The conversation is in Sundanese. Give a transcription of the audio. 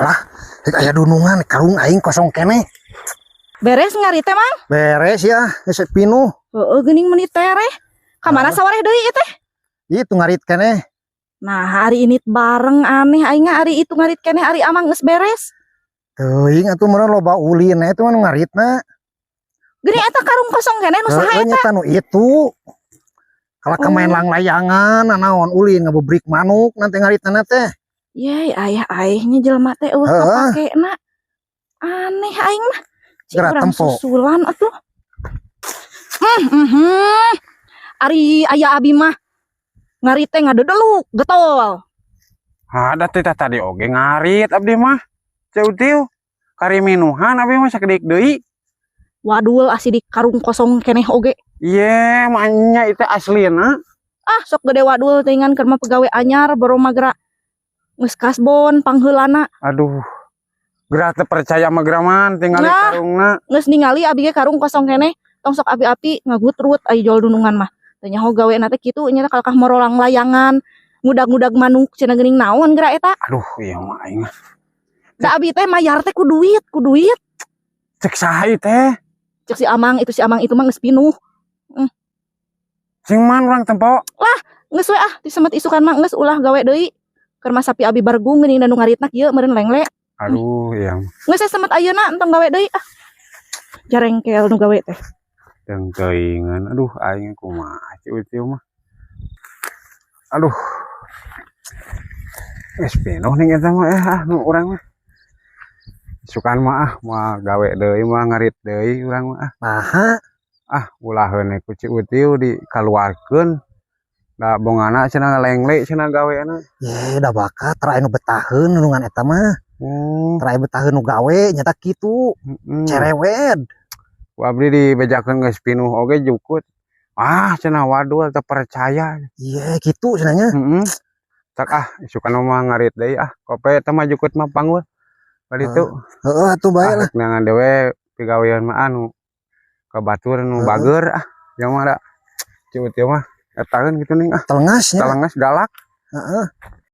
Alah, rek aya dunungan, karung aing kosong keneh. Beres ngarit teh, Mang? Beres ya, geus pinuh. Heeh, geuning meuni tereh. Ka mana sawareh deui ieu teh? Itu ngarit keneh. Nah, hari ini bareng aneh aing ari itu ngarit keneh, ari Amang geus beres. Teuing atuh, meureun loba ulin eta mah nu ngaritna. Geuning eta karung kosong keneh, nu saha Heeh, eta? Nyata nu itu. Kalau ke main langlayangan, naon ulin ngabebrik manuk nanti ngaritna teh. Ye, ayah aehnya jelema teh euweuh kapakena. Aneh aing mah. Cik Geura urang tempo. Susulan atuh. Ari aya abi mah ngarit teh ngadedeluk, getol. Ada teh tadi oge ngarit abdi mah. Ceu Tiu. Kari minuhan abdi mah sakedik deui. Wadul asih di karung kosong keneh oge. Iye, manya itu aslina. Ah, sok gede wadul teuingan keur mah pegawe anyar boro magra geus kasbon pangheulana. Aduh. Geura teu percaya mah geraman tinggal Nah. karungna. Geus ningali abi ge karung kosong keneh. Tong sok api-api ngagutrut ai jual dunungan mah. Teu nyaho gawe teh kitu nya kalakah morolang layangan, ngudag-ngudag manuk cenah geuning, naon geura eta. Aduh, iya mah aing mah. Da abi teh mayar teh ku duit, ku duit. Cek saha ieu teh? Cek si Amang itu, si Amang itu mah geus pinuh. Sing man urang tempo. Geus we ah, disemet isukan mah geus ulah gawe deui. Keur mah sapi abi bargung geuning, dan nu ngaritna kieu meureun lengle. Aduh, iya mah. Geus we semet ayeuna, entong gawe deui ah. Jarengkel nu gawe teh. Teu teuingan. Aduh, aing kumaha Ceu Tiu mah. Aduh. Geus pinuh ning eta mah ah nu urang mah. Isukan mah ah moal gawe deui, moal ngarit deui urang mah ah. Naha? Ah, ulaheun ku Ceu Tiu dikaluarkeun. Da bongana cenah ngalengle cenah gawena. Ye, da bakat tara anu betaheun nulungan eta mah. Tara aya betaheun nu gawe nyata kitu. Cerewet. Ku abdi dibejakeun geus pinuh oge jukut. Ah, cenah wadul teu percaya. Iya, kitu cenah nya. Heeh. Tak ah, isukan mah ngarit deui ah. Kope eta mah jukut mah panggul. Bari itu. Heeh, atuh bae lah. Ah, neangan dewe pigawean mah anu ka batur nu bager ah. Yang mah da Ceu Tiu mah etaeun kitu ning ah. Telengas nya. Telengas galak. Heeh.